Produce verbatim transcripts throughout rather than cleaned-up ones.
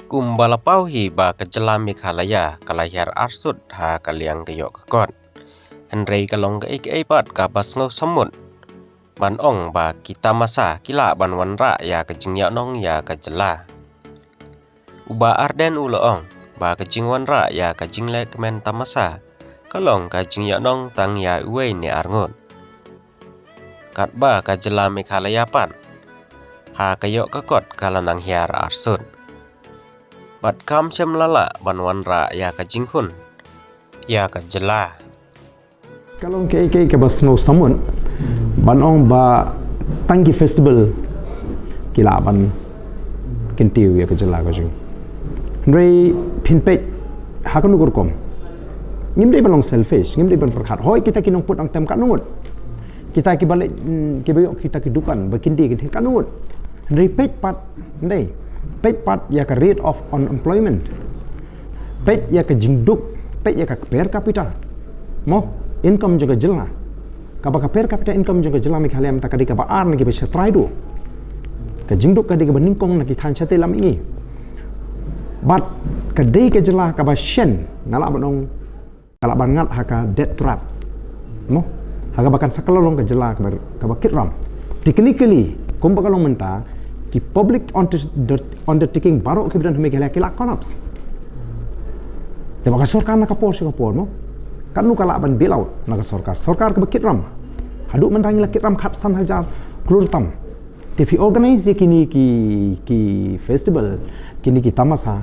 Kumba la paw hi ba ka jylla Meghalaya ka la hiar arsut ha ka liang ka ïoh ka kot. Hynrei ka long kaei kaei pat kaba sngewsamut ban ong ba ki tamasa ki lah ban wanrah ïa ka jingïohnong ïa ka jylla. U Bah Ardent u la ong ba ka jingwanrah ïa ka jinglehkmen tamasa ka long ka jingïohnong tang ïa uwei ne arngut. Katba ka jylla Meghalaya pat ha ka ïoh ka kot ka la nang hiar arsut. Bad kam shym la lah ban wanrah ïa ka jinghun ïa ka jylla. Ka long kaei kaei kaba sngewsamut ban ong ba tang ki festival ki lah ban kyntiew ïa ka jylla ka jong ngi. Hynrei phin peit ha kano ka rukom. Ngim dei ban long selfish, ngim dei ban pyrkhat hooid kita ki nongput nongtem katno ngut. Kita kiba leh, mm, kiba ïoh kita ki dukan ba kyntiew kyntiew katno ngut. Hynrei peit pat, hynrei peit pat ïa ka rate of unemployment. Peit ïa ka jingduk, peit ïa ka per capita. Mo, income jong ka jylla. Kaba ka per capita income jong ka jylla Meghalaya mynta ka dei kaba ar na kiba sha trai duh. Ka jingduk ka dei kaba nyngkong na ki thaiñ shatei lam mihngi. Bad ka dei ka jylla kaba shen, nga lah ban ong, ka lah ban ngat ha ka debt trap. Mo, ha kaba kan sa ka la long ka jylla kaba, kaba kit ram. Technically, kumba ka long mynta, ki public under-, undertaking baroh kiba don ha Meghalaya ki lah collapse. Te ba ka sorkar na ka por sha ka por, mo, katno ka lah ban bail out na ka sorkar. Sorkar kaba kit ram. Haduh mynta ngi la kit ram khatsan hajar klur tam. Te phi organize ïa kine ki, ki festival, kine ki tamasa.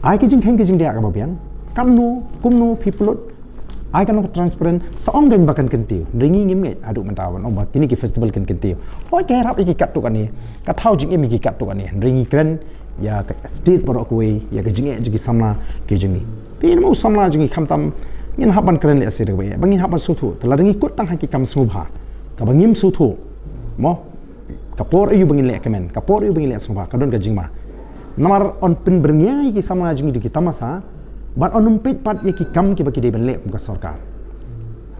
Ai ki jingkheiñ ki jingdiah kaba biang. Katno, kumno phi pynlut. Ai ka long transparent, sa ong kein ba kan kyntiew. Hynrei ngi ngim ngeit haduh mynta ban ong ba kine ki festival kan kyntiew. Hooid ka ïarap ïa ki katto katne, ka thaw jingim ïa ki katto katne. Hynrei ngi kren ïa ka state baroh kawei, ïa ka jingeh jong ki samla ki jong ngi. Phi ïohi mo u samla jong ngi khamtam ngin hap ban kren lehse da kaba ïeit, ba ngin hap ban sngewthuh. Te lada ngi kut tang ha ki kam sngewbha kaba ngim sngewthuh, mo, ka por aïu ba ngin leh kmen, ka por aïu ba ngin leh sngewbha, ka don ka jingma. Namar yn pynbyrngia ïa ki samla jong ngi da ki tamasa, bad yn ym peit pat ïa ki kam kiba ki dei ban leh kum ka sorkar.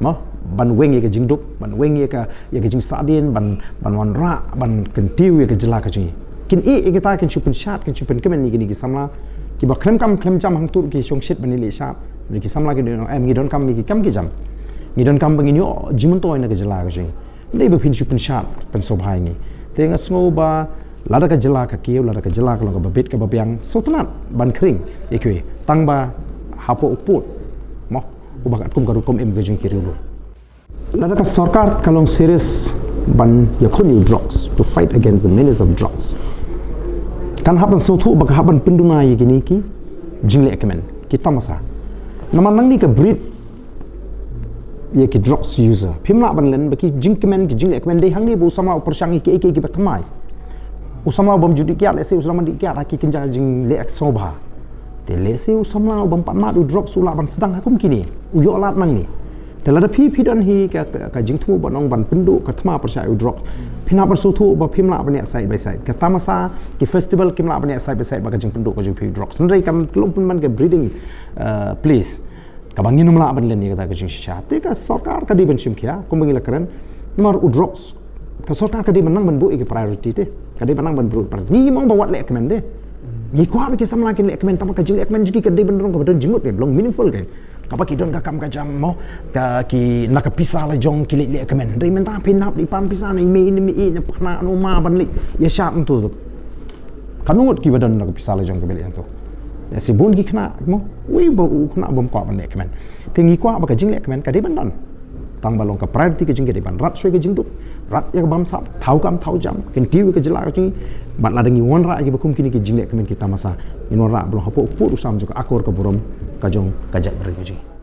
Mo, ban weng ïa ka jingduk, ban weng ïa ka, ïa ka jingsahdien, ban, ban wanrah, ban kyntiew ïa ka jylla ka jong ngi. Kin ïeh ïa kita, kin shu pynshad, kin shu pynkmen ïa kine ki samla kiba khlem kam khlem jam hangto ki shongshit ban ïaleh shad. Ki samla ki don, em, ngi donkam ïa ki kam ki jam. Ngi donkam ba ngin ïoh jingmyntoi na ka jylla ka jong ngi. Dei ba phin shu pynshad pynsngewbha ïa ngi. Te nga sngew ba lada ka jylla ka kiew, lada ka jylla ka long kaba bit kaba biang, sngewtynnat ban khring ïa kiwei. Tang ba hapoh u pud, mo, uba katkum ka rukom im ka jong ki riewlum. Lada ka sorkar ka long serious ban ïakhun ïa u drugs, to fight against the menace of drugs, kan hap ban sngewthuh ba ka hap ban pynduna ïa kine ki jingleh kmen, ki tamasa. Namar nangne ka breed ïa ki drugs user. Phim lah ban len ba ki jingkmen, ki jingleh kmen dei hangne ba u samla u pyrshang ïa kiei kiei kiba thymmai. U samla u bym ju dih kiad, lehse u samla u dih kiad ha ki kynja jingleh sngewbha. Te lehse u samla u bym pat mad u drugs u lah ban sdang ha kum kine. U ïoh lad nangne. Te lada phi, phi don hi ka, ka, ka jingthmu ban ong ban pynduh ka thma pyrshah u drugs, phin hap ban sngewthuh ba phim lah ban ïa side by side. Ka tamasa, ki festival kim lah ban ïa side by side bad ka jingpynduh ka jong phi u drugs. Hynrei kan long pynban ka breeding, uh, place kaba ngin ym lah ban len ïa kata ka jingshisha. Te ka sorkar ka dei ban shim khia, kumba ngi la kren. Namar u drugs, ka sorkar ka dei ban nang ban buh ïa ki priority te. Ka dei ban nang ban buh priority. Ngi ngim ong ba wat leh kmen te. Ngi kwah ba ki samla kin leh kmen, tangba ka jingleh kmen jong ki ka dei ban long kaba don jingmut, ka long meaningful, ka, kaba ki don ka kam ka jam, mo, ka ki na ka pisa la jong ki leh, leh kmen. Hynrei mynta phin hap leit pan pisa na i mei, na i mei, na i khynnah, na u ma ban leit ïa shad hangto. Katno ngut kiba don na ka pisa la jong kiba leh hangto. Lehse bun ki khynnah, mo, uwei ba u khynnah bym kwah ban leh kmen. Te ngi kwah ba ka jingleh kmen ka dei ban don. Tangba long ka priority ka jong ngi ka dei ban rat shuwa ka jingduk, rat ïa ka bamsap, thaw kam thaw jam, kyntiew ïa ka jylla ka jong ngi. Bad lada ngi wanrah ïa kiba kum kine ki jingleh kmen ki tamasa, ngin wanrah ba long hapoh u pud u sam jong ka akor ka burom ka jong ka jaitbynriew ka jong ngi.